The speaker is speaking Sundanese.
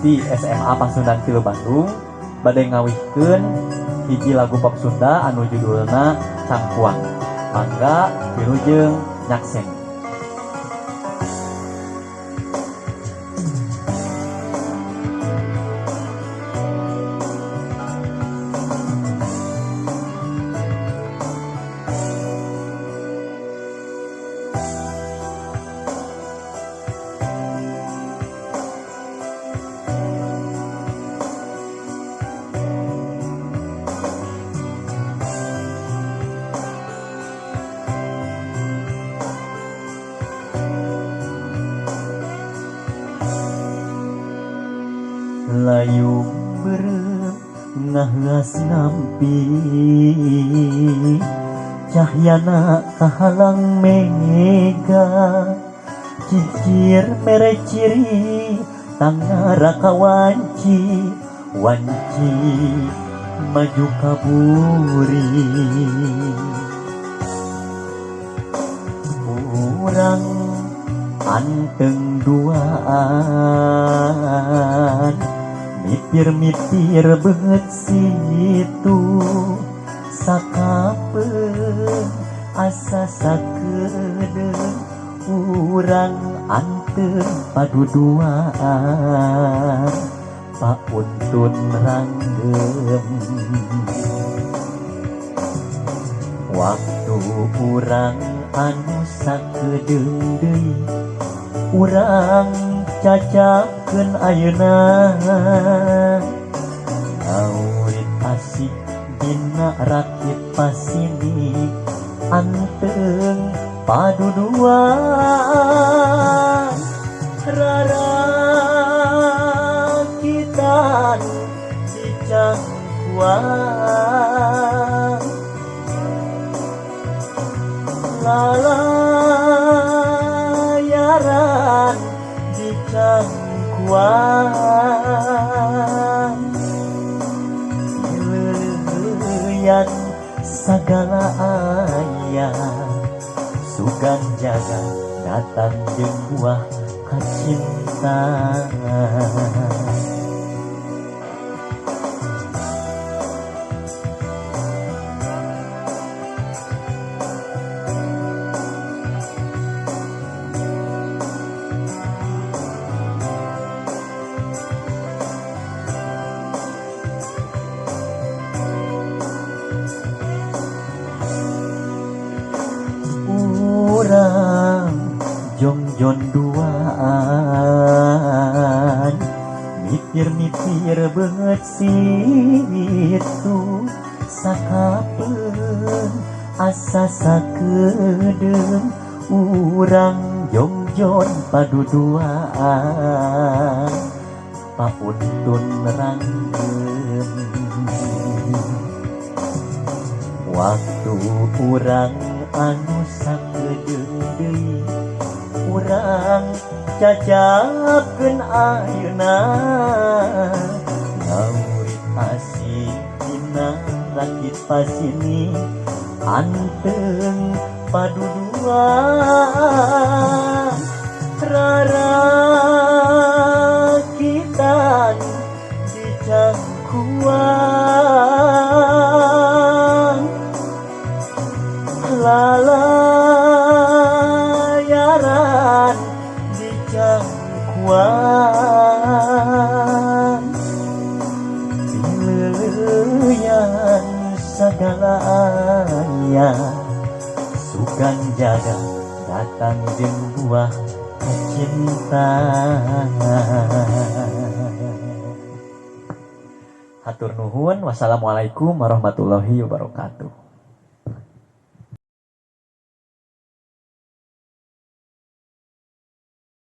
Ti SMA Pasundan Tilu Bandung bade ngawihkeun hiji lagu pop Sunda anu judulna Cangkuang. Mangga wilujeng nyaksen. Layung beureum ngaheuas nampi cahyana kahalang mega cicir mere ciri tangara kawanci wanci maju kaburi urang anteng duaan mipir-mipir beungeut situ sakapeung asa sakedeung urang anteng paduduaan pauntun ranggem waktu urang anu sakedeung deui urang cacapkeun ayeuna ngaurit asih dina rakit pasini anteng paduduaan rarakitan di Cangkuang lalayaran di Cangkuang leuleyan sagala aya sugan jaga datang jeung buah kacinta. Urang jongjon duaan mipir-mipir beungeut situ sakapeung asa sakedeung urang jongjon paduduaan pauntun ranggem waktu urang anu sakedeung deui urang cacapkeun ayeuna ngaurit asih dina rakit pasini anteng paduduaan rarakitan di Cangkuang lalayaran di Cangkuang leuleyan sagala aya sugan jaga datang jeung buah kacinta. Hatur nuhun, wassalamualaikum warahmatullahi wabarakatuh.